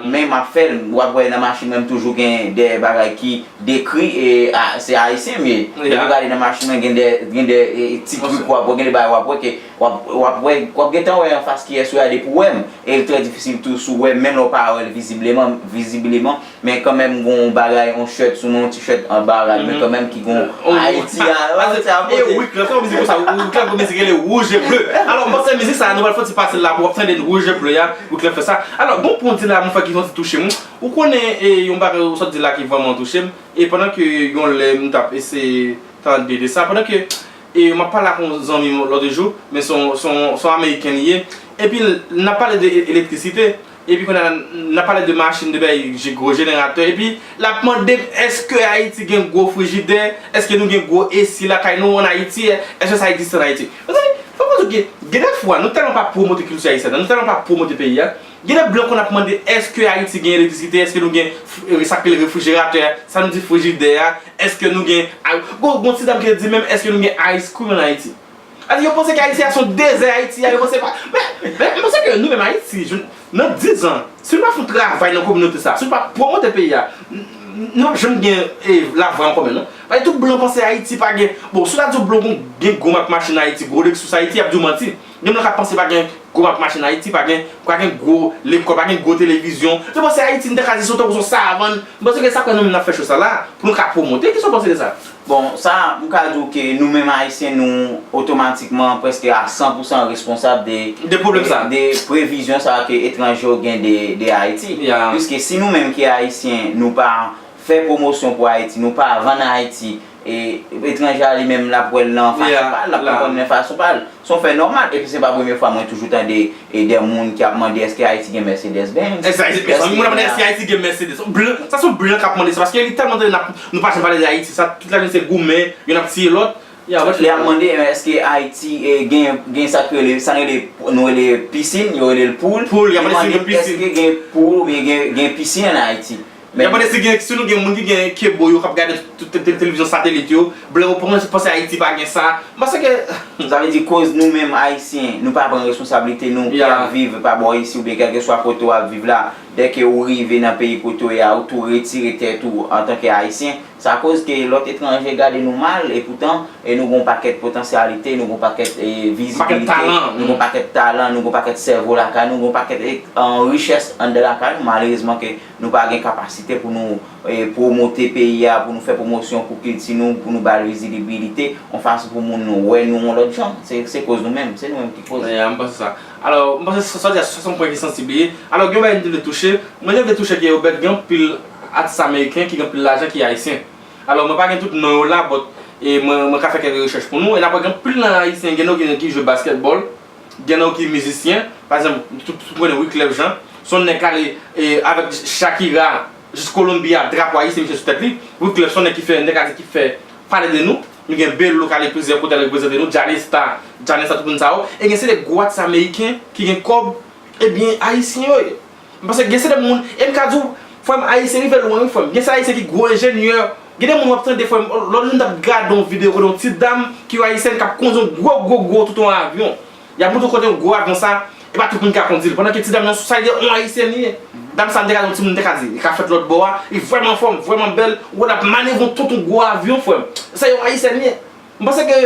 Men m ap fè l, w ap wè nan machin mwen, m toujou gen de bagay ki dekri, e, a, se ayisyen m ye. Depi w gade nan machin mwen, gen de, gen de, e, ti trik w ap wè, gen de bagay w ap wè ke, w ap, w ap wè, w ap gentan wè anfas kiyès ou ye a depi w wè m. E l trè difisil tou si w wè m, menm lè w pa wè l vizibleman, vizibleman, men kanmenm gon bagay, on shirt sou mwen, on t-shirt anba rad, men kanmenm ki gon Ayiti a, e Wyclef, se yon mizik konsa, Wyclef gon mizik rele Rouge et Bleu. Alò, m panse mizik sa, nou pral fè yon ti pase l la pou w ap tande Rouge et Bleu a, Wyclef fè sa. Alò, gon pwen w di la, mwen fè ki fè yon ti touche m. Ou konnen, e, yon bagay ou sot di la ki vrèman touche m, e pandan ke yon lè m t ap eseye tande de sa, pandan ke, e, m ap pale ak yon zanmi m lòt jou, men se yon, se yon, se yon Ameriken li ye, epi n ap pale de e-, elektrisite, epi kounye a n ap pale de machin, de bay, je-, gwo jeneratè, epi l ap mande m èske Ayiti gen gwo frijidè, èske nou gen gwo esi lakay nou an Ayiti, èske sa egziste an Ayiti? Mezanmi, fò m di w ke gen de fwa, nou tèlman pa pwomote kilti ayisyèn nan, nou tèlman pa pwomote peyi a, gen de blan konn ap mande èske Ayiti gen elektrisite, èske nou gen f-, e, sa k rele refrijeratè, sa nou di frijidè a, èske nou gen, a, gon, gon ti dam ki te di menm, èske nou gen ice cream an Ayiti? Sa di, yo panse ke Ayiti a se yon dezè, Ayiti a, yo panse pa, men, men, m panse ke nou menm Ayiti, jwenn, nan diz an, si nou pa fè yon travay nan kominote sa, si nou pa pwomote peyi a, n-, n-, nou p ap janm gen, e, lavwa ankò menm, non. Paske tout blan panse Ayiti pa gen, bon, si w ta di yon blan gen, gen gwo mak machin Ayiti, gwo Lexus Ayiti, y ap di w manti. Gen moun k ap panse pa gen gwo mak machin Ayiti, pa gen, pa gen gwo lekòl, pa gen gwo televizyon. Yo panse Ayiti, m ta ka di se tankou se yon savann. M panse ke sa k fè nou menm n ap fè cho sa la, pou nou ka pwomote. Kisa w panse de sa? Bon, sa, m ka di w ke nou menm Ayisyen, nou otomatikman, prèske a san pou san responsab de, de pwoblèm sa, de previzyon sa ke etranje yo gen de, de Ayiti. Piske si nou menm ki Ayisyen, nou pa fè pwomosyon pou Ayiti, nou pa vann Ayiti, e etranje a li menm l ap wè l nan fason pa l, l ap konprann l nan fason pa l. Se yon fè nòmal, epi se pa premye fwa mwen toujou tande, e, de moun ki ap mande èske Ayiti gen Mercedes Benz. Èske Ayiti, èske moun ap mande èske Ayiti gen Mercedes? Blan, sa se yon blan k ap mande sa, paske li tèlman tande n ap, nou pa janm pale de Ayiti, sa, tout lajounen se goumen, youn ap tiye lòt. Li ap mande, men èske Ayiti, e, gen, gen sa k rele, sa n rele, nou rele pisin, yo rele l poul. Poul, y ap mande si gen pisin. Èske gen poul oubyen gen, gen pisin an Ayiti? Y ap mande si gen, si nou gen moun ki gen kebo yo k ap gade tout te- te- televizyon satelit yo, blan yo panse panse Ayiti pa gen sa. M panse ke Sa vle di koz nou menm Ayisyen, nou pa pran responsablite nou ki Yeah. ap viv pa bò isi oubyen kèlkeswa kote w ap viv la, dèke ou rive nan peyi kote w ye a, ou tou retire tèt ou antanke Ayisyen, sa koz ke lòt etranje gade nou mal, epoutan, e nou gon pakèt potansyalite, nou gon pakèt e, Pakèt vizibilite, talan. nou gon pakèt talan, nou gon pakèt sèvo lakay nou, gon pakèt e, an, richès anndan lakay nou, malerezman ke nou pa gen kapasite pou nou e, pwomote peyi a, pou nou fè pwomosyon pou kilti nou, pou nou ba l vizibilite, yon fason pou moun nou wè nou yon lòt jan. Se, se koz nou menm, se nou menm ki koz. Yeah, m panse sa. Alò, m panse sa, sa, sa se yon pwen ki sansib li ye. Alò, gen yon bagay m te vle touche. Mwen te vle touche ke Obed gen anpil atis ameriken ki gen anpil lajan ki ayisyen. Alò, mwen pa gen tout non yo la, but e, mwen, mwen ka fè kèk rechèch pou nou. E n ap wè gen anpil nan ayisyen, gen nou ki, ki jwe baskètbòl, gen nou ki mizisyen. Pa egzanp, tout, tout moun konnen Wyclef Jean. Se yon nèg k ale e, avèk Shakira jis Kolonbi a, drapo ayisyen misye sou tèt li. Wyclef se yon nèg ki fè, nèg ka di ki fè pale de nou. Nou gen Belo k ale plizyè kote al reprezante nou, Janesta, Janesta, tout moun sa yo. E gen se de gwo atis ameriken ki gen kòb, ebyen, ayisyen yo ye. M panse gen se de moun, e m ka di w, frè m, ayisyen rive lwen, wi, frè m. Gen se ayisyen ki gwo enjenyè. Gen de moun w ap tande, frè m, lòt jou m t ap gade yon videyo kote yon ti dam ki yon ayisyèn k ap kondui yon gwo, gwo, gwo touton avyon. Y ap montre w kote yon gwo avyon sa, e pa tout moun ka kondui l. Pandan ke ti dam nan, sa vle di yon ayisyèn li ye. Dam sa, m te ka di yon timoun, m te ka di, li ka fèt lòt bò a, li vrèman anfòm, vrèman bèl, ou wè l ap manevre yon touton gwo avyon, frè m. Sa yon ayisyèn li ye. M panse ke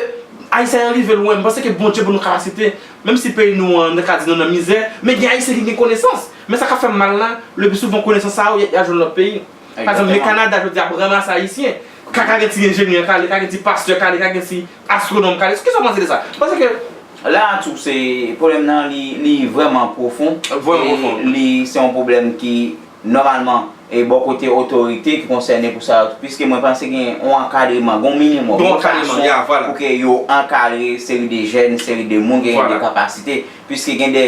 Ayisyen an rive lwen, m panse ke Bondye ban nou kapasite, menm si peyi nou an, nou ka di nou nan mizè, men gen Ayisyen ki gen konesans. Men sa k ap fè m mal la, le pli souvan konesans sa yo, y a, y a jwenn lòt peyi. Pa egzanp, men Kanada, jodi a, ap ranmase Ayisyen. Ka, ka gen ti enjenyè k ale, ka gen ti pastè k ale, ka gen ti astwonòm k ale. Kisa w panse de sa? M panse ke La a tou, se pwoblèm nan, li, li vrèman pwofon. Vrèman pwofon. E li, se yon pwoblèm ki, nòmalman, e bò kote otorite ki konsène pou sa yo tou, piske mwen panse gen yon ankadreman, gen yon minimòm, Gen yon yon ankadreman, fason ya, vwala. pou ke yo ankadre seri de jèn, seri de moun ki gen de Vwala. kapasite, piske gen de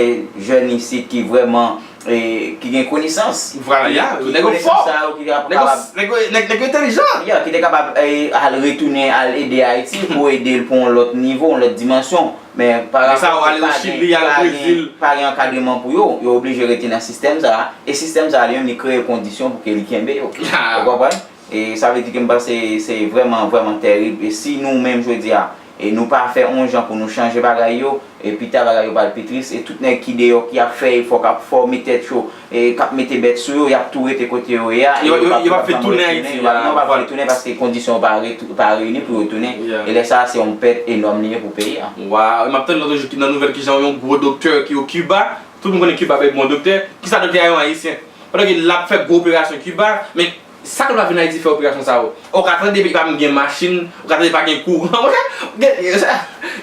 jèn isit ki vrèman e, ki gen konesans. Vwala, Ki, ya, ki nèg yo konesans fò. sa yo ki ap Nèg yo, kapab nèg yo, nèg, nèg yo entèlijan. Ya, ki te kapab e, al retounen, al ede Ayiti pou ede l pou yon lòt nivo, yon lòt dimansyon. Men pa Men sa rapò yo al pa gen, Chili, al pa gen, Brezil. pa gen ankadreman pou yo, yo oblije rete nan sistèm sa a. E sistèm sa a li menm li kreye kondisyon pou ke li kenbe yo. Ah. Ou konprann? E sa vle di ke m panse se vrèman, vrèman tèrib. E si nou menm jodi a, e nou pa fè yon jan pou nou chanje bagay yo, e pita bagay yo pral pi tris, e tout nèg ki deyò, ki ap fè efò, k ap fòme tèt yo, e k ap mete bèt sou yo, y ap tou rete kote yo ye a, e Yo, yo, yo p ap, yo p ap vle tounen Ayiti, vwala, non, yo p ap vwala. vle tounen paske kondisyon yo pa re-, pa reyini pou yo tounen. Yeah. E lè sa a, se yon pèt enòm li ye pou peyi a. Waw, e m ap tann lòt jou ki nan nouvèl kijan yon gwo doktè ki o Kiba, tout moun konnen Kiba bay bon doktè, kisa doktè a yon ayisyen. Pandan ke l ap fè gwo operasyon Kiba, men sa k ap vin Ayiti fè operasyon sa yo? Ou ka tande peyi pa menm gen machin, ou ka tande pa gen kouran. Monchè, gen, gen,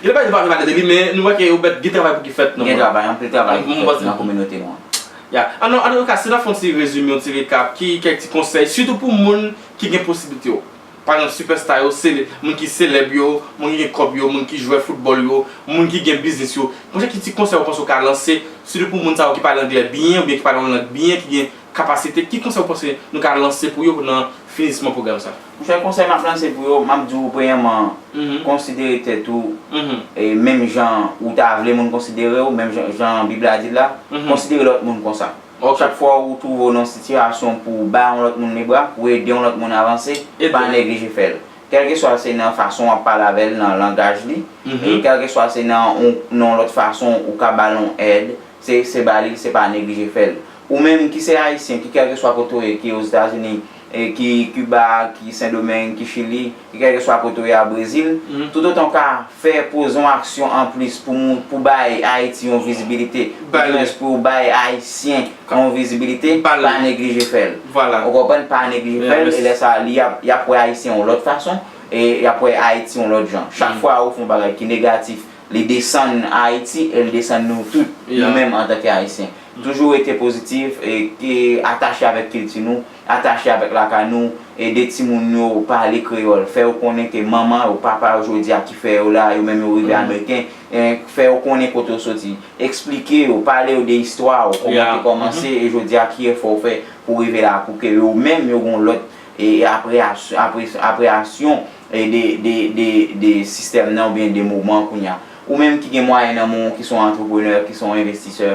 gen pa, pa pale de li, men nou wè ke Obed gen travay pou ki fèt nan Gen mond. travay, anpil travay ki Mwen fèt panse nan kominote nou an. Ya. An, an, an tou ka, si n ap fè yon ti rezime, yon ti rekap, ki kèk ti konsèy, sitou pou moun ki gen posiblite yo. Pa egzanp, sipèsta yo, sele-, moun ki selèb yo, moun ki gen kòb yo, moun ki jwè foutbòl yo, moun ki gen biznis yo. Monchè, ki ti konsèy ou panse ou ka lanse, sitou pou moun sa yo ki pale anglè byen, oubyen ki pale yon lang byen, ki gen kapasite, ki konsèy ou panse nou ka lanse pou yo nan finisman pwogram sa? Monchè, konsèy m ap lanse pou yo, m ap di w premyèman, Mhm. konsidere tèt ou, Mhm. e, menm jan ou ta vle moun konsidere w, menm jan, jan Bib la di l la, Mhm. konsidere lòt moun konsa. Ok. Chak fwa ou twouve w nan sitiyasyon pou w bay yon lòt moun lebra, pou w ede yon lòt moun avanse, Ede. pa neglije fè l. Kèlkeswa se nan fason w ap pale avè l, nan langaj li, Mhm. e kèlkeswa se nan yon, nan yon lòt fason ou ka ba l yon èd, se, se ba li l, se pa neglije fè l. Ou menm ki se Ayisyen, ki kèlkeswa kote w ye, ki Ozetazini, e ki Kiba, ki Sendomeng, ki Chili, ki kèlkeswa kote w ye a, Brezil, Mhm. toutotan w ka fè poze yon aksyon anplis pou moun, pou bay Ayiti yon vizibilite, Bay li. oudimwens pou bay Ayisyen yon vizibilite, Bay li. pa neglije fè l. Vwala. Ou konprann? Pa neglije Yeah, fè l, mèsi. e lè sa a, li ap, y ap wè Ayisyen yon lòt fason, e y ap wè Ayiti yon lòt jan. Chak Mm. fwa ou fè yon bagay ki negatif, li desann Ayiti e li desann nou tout, Yeah. nou menm antanke Ayisyen. Mm. Toujou rete pozitif e, e atache avèk kilti nou, atache avèk lakay nou, ede timoun yo pale kreyòl, fè yo konnen ke manman yo, papa yo jodi a ki fè yo la, yo menm yo rive Mm. ameriken, e fè yo konnen kote yo soti, eksplike yo, pale yo de istwa w, kòman Yeah. te kòmanse, Mhm. e jodi a ki efò w fè pou rive la, pou ke yo menm yo gon lòt, e, apre, apre, apreyasyon, e, de, de, de, de sistèm nan oubyen de mouvman kounye a. Ou menm ki gen mwayen nan men w, ki se yon antreprenè, ki se yon envestisè,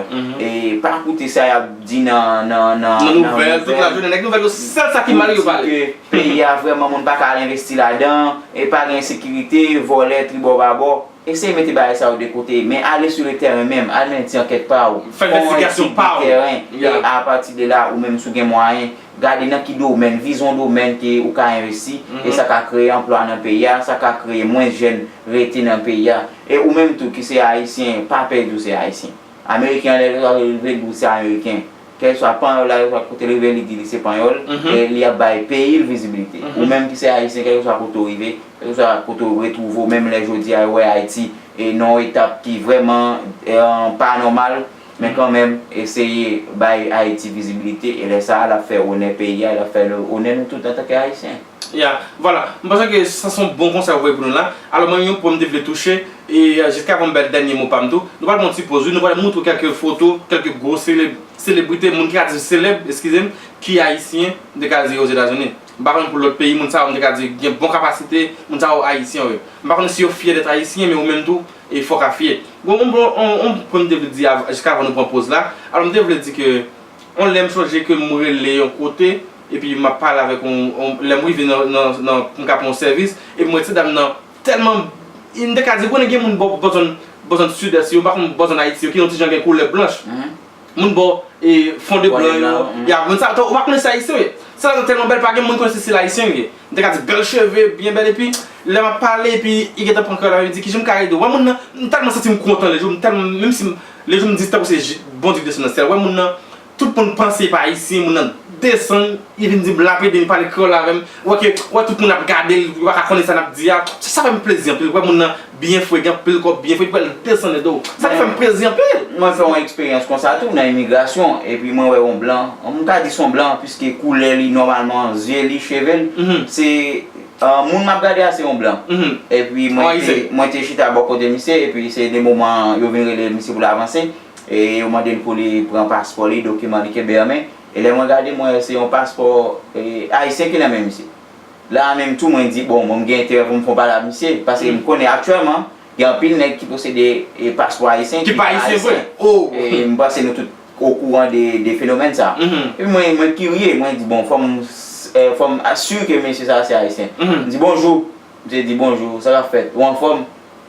e pa koute sa y ap di nan, nan, nan, nan nouvèl, tout lajounen, nèg nouvèl yo, sèl sa ki mal yo pale. Pou di ke peyi a vrèman moun pa ka al envesti ladan, e pa gen sekirite, vòlè, tribò babò. Eseye mete bagay sa yo de kote, men ale sou le tèren menm, al mennen ti ankèt pa w. Fè envestigasyon pa w. Fè yon etid de tèren, e apati de la, ou menm si w gen mwayen, gade nan ki domèn, vize yon domèn ke ou ka envesti, e sa ka kreye anplwa nan peyi a, sa ka kreye mwens jèn rete nan peyi a. E ou menm tou ki se ayisyen, pa pè di w se ayisyen. Ameriken an lè l rive di w se ameriken, kèlkeswa panyòl la, kèlkeswa kote l rive, li di li se panyòl, e li ap bay peyi l vizibilite. Ou menm ki se ayisyen, kèlkeswa kote w rive, kèlkeswa kote w retwouve w, menm lè jodi a yo wè Ayiti e nan yon etap ki vrèman e, pa nòmal, men kanmenm, eseye bay Ayiti vizibilite, e lè sa a, l ap fè onè peyi a, l ap fè onè nou tout antanke ayisyen. Ya, vwala. M panse ke sa se yon bon konsèy ou voye pou nou la. Alò, mwen, yon pwen m te vle touche, e jiskavan m bay dènye mo pa m tou, nou pral pran yon ti poz, wi, nou pral montre kèlke foto, kèlke gwo seleb, selebrite, moun ki ka di seleb, eskize m, ki ayisyen, m te ka di Ozetazini. M pa konn pou lòt peyi, moun sa yo, m te ka di gen bon kapasite, moun sa yo ayisyen yo ye. M pa konn si yo fyè dèt ayisyen, men ou menm tou, e fò w ka fyè. Bon, yon bon, yon, yon pwen m te vle di av-, jiskavan nou pran poz la. Alò, m te vle di ke, yon lè m sonje ke m rele yon kote, epi m ap pale avèk yon, yon, lè m rive nan, nan, nan, pou m ka pran yon sèvis, epi m wè ti dam nan tèlman, m te ka di, konnen gen moun bò, bò zòn, bò zòn Sidès yo, m pa konn bò zòn Ayiti yo, ki yon ti jan gen koulè blanch. Moun bò, e, fon de blan yo, y ap jwenn sa. Ou pa konnen se ayisyen yo ye. Sè la tèlman bèl, pa gen moun konnen si se ayisyen yo ye. M te ka di bèl cheve, byen bèl, epi lè m ap pale, epi li gentan pran kreyòl la, li di, "Kijan m ka ede w?" Wè moun nan, m tèlman santi m kontan lejou, m tèlman, menm si m, lejou m di tankou se Bondye ki desann nan syèl. Wè moun nan, tout moun panse pa ayisyen, moun nan desann, li vin di m l ap ede m, li pale kreyòl avè m. Ou wè ke, ou wè tout moun ap gade l, yo pa ka konnen sa n ap di a. Sa, sa fè m plezi anpil. Ou wè moun nan byen fre, gen anpil kòb, byen fre, epi l desann ede w. Sa te fè m plezi anpil. Mwen fè yon eksperyans konsa tou nan imigrasyon, epi mwen wè yon blan, m ka di se yon blan, piske koulè li nòmalman, zye li, cheve l, se, e, moun m ap gade a se yon blan. Epi mwen te, mwen te chita bò kote misye, epi se de moman yo vin rele misye pou l avanse, e yo mande l pou li pran paspò li, dokiman li kenbe an men. E lè mwen gade, mwen wè se yon paspò, e, ayisyen ki nan men misye. La a menm tou, mwen di, bon, mwen, m gen enterè pou m fè yon pale ak misye, paske m konnen aktyèlman, gen anpil nèg ki posede, e, paspò ayisyen, ki pa ayisyen vre. E m panse nou tout okouran de, de fenomèn sa. Epi mwen, mwen kirye, mwen di, bon, fò m, e, fò m asire ke mesye sa a se ayisyen. M di, "Bonjou." Misye di, "Bonjou, sa k ap fèt? Ou anfòm?"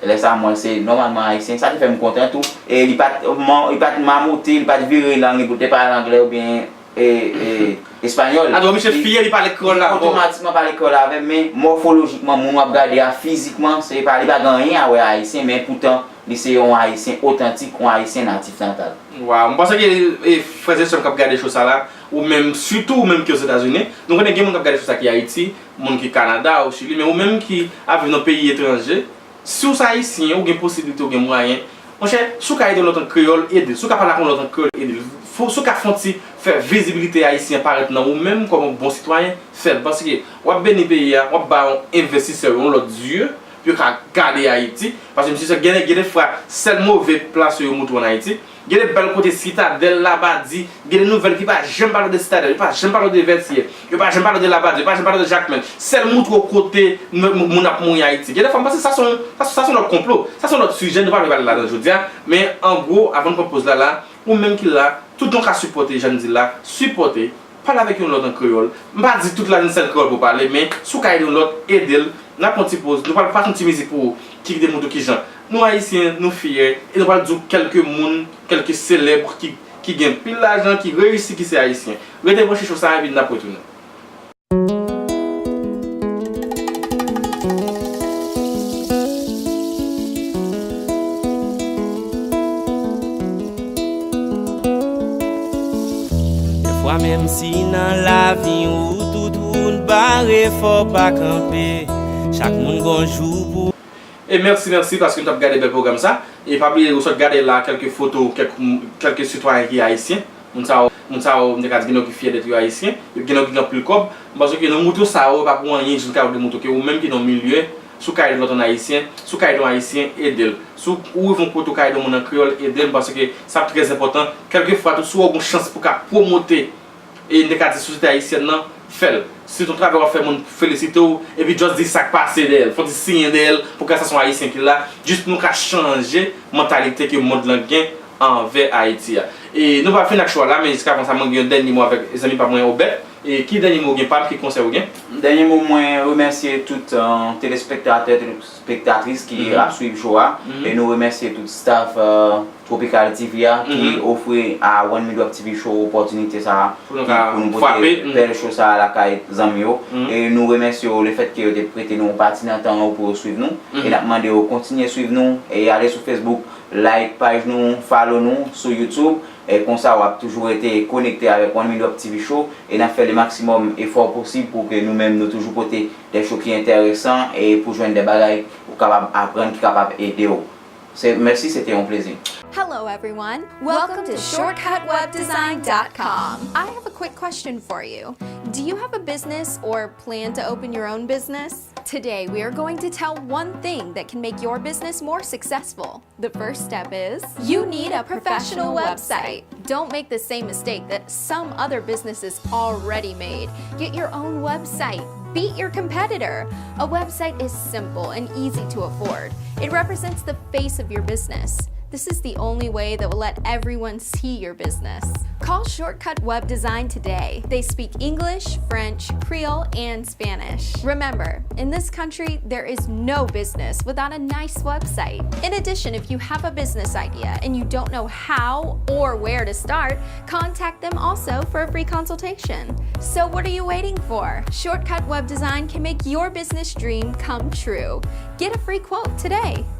Lè sa a, m wè se nòmalman ayisyen. Sa te fè m kontan tou. E li pa t, man, li pa t mamote, li pa t vire lang li pou l te pale anglè oubyen, e, e, espanyòl. Atò, misye fyè, li pale kreyòl la ankò. Otomatikman pale kreyòl avè m, men mòfolojikman, moun w ap gade a, fizikman, se pa, li pa gen anyen a wè ayisyen, men poutan, li se yon ayisyen otantik, yon ayisyen natif natal. Waw, m panse ke, e, frè e sè m k ap gade show sa la, ou menm, sitou ou menm ki Ozetazini, nou konnen gen moun k ap gade show sa ki Ayiti, moun ki Kanada, ou Chili, men ou menm ki ap viv nan peyi etranje, si w se ayisyen, ou gen posiblite, ou gen mwayen, monchè, si w ka ede yon lòt an kreyòl, ede l. Si w ka pale ak yon lòt an kreyòl, ede l. Fò, si w ka fè yon ti, fè vizibilite ayisyen parèt nan ou menm kòm yon bon sitwayen, fè l. Paske w ap beni peyi a, w ap ba yon envestisè yon lòt zye, pou yo ka gade Ayiti. Paske misye se gen, gen de fwa, sèl move plas yo, yo montre w ann Ayiti. Gen de bèl kote, Sitadèl, Labadi, gen de nouvèl ki pa janm pale w de Sitadèl, yo pa janm pale w de Vètyè, yo pa janm pale w de Labadi, yo pa janm pale w de Jakmèl. Sèl montre w kote m-, m-, moun ap mouri Ayiti. Gen de fwa, m panse sa se yon, sa, sa se yon lòt konplo, sa se yon lòt sijè, nou pa vle pale ladan l jodi a. Men, an gwo, avan n pran poz la la, ou menm ki la, tout jan w ka sipòte, jan n di la, sipòte, pale avèk yon lòt an kreyòl. M pa di tout la se sèl kreyòl pou w pale, men si w ka ede yon lòt, ede l. N ap pran ti poz, nou pral pase yon ti mizik pou ou, ki te montre w kijan nou ayisyen, nou fyè, e nou pral di w kèlke moun, kèlke selèb ki, ki gen pil lajan, ki reyisi, ki se ayisyen. Rete branche show sa a, epi n ap retounen. Dèfwa menm si nan lavi ou tout wout bare, fò w pa kanpe. Chak moun gon jou pou. E mèsi, mèsi, paske nou t ap gade bèl pwogram sa. E pa bliye, ou sot gade la kèlke foto, kèk, kèlke sitwayen ki ayisyen. Moun sa yo, moun sa yo, m te ka di, gen yo ki fyè dèt yo ayisyen, epi gen yo ki gen anpil kòb. M panse ke nou montre w sa yo, e pa pou anyen, jis ka vle montre w ke ou menm ki nan yon milye, si w ka ede yon lòt an ayisyen, si w ka ede yon ayisyen, ede l. Si w, ou rive yon kote ou ka ede yon moun an kreyòl, ede l, m panse ke sa ap trè enpòtan. Kèlkefwa tou, si w wè w gen chans pou w ka pwomote, e m te ka di sosyete ayisyèn nan, Fè l. Si se yon travay w ap fè, moun felisite w, epi just di sa k pase dèyè l. Fò di siyen dèyè l pou ka sa se yon Ayisyen ki la, jis pou nou ka chanje mantalite ke mond lan gen anvè Ayiti a. E nou pral fin ak show a la, men jiskavan sa, mwen gen yon dènye mo avèk zanmi pa mwen, Obèt. E ki dènye mo w gen, pa m, ki konsèy ou gen? Dènye mo, mwen remèsye tout, euh, telespektatè, telespektatris ki ap swiv show a. E nou remèsye tout staff, euh, Tropical T V a ki ofri a One Mil Wap T V Show opòtinite sa a pou nou pote bèl show sa a lakay zanmi yo. E nou remèsye yo lefètke yo te prete nou yon pati nan tan yo pou yo swiv nou. E n ap mande yo kontinye swiv nou e ale sou Facebook, like paj nou, follow nou sou YouTube. E konsa w ap toujou rete konekte avèk One Mil Wap T V Show e n ap fè le maksimòm efò posib pou ke nou menm nou toujou pote de show ki enteresan e pou jwenn de bagay ou kapab aprann ki kapab ede w. Se, mèsi, se te yon plezi. Hello, everyone. Welcome to shortcut web design dot com. I have a quick question for you. Do you have a business or plan to open your own business? Today, we are going to tell one thing that can make your business more successful. The first step is you need a professional website. Don't make the same mistake that some other businesses already made. Get your own website. Beat your competitor. A website is simple and easy to afford. It represents the face of your business. This is the only way that will let everyone see your business. Call Shortcut Web Design today. They speak English, French, Creole, and Spanish. Remember, in this country, there is no business without a nice website. In addition, if you have a business idea and you don't know how or where to start, contact them also for a free consultation. So, what are you waiting for? Shortcut Web Design can make your business dream come true. Get a free quote today.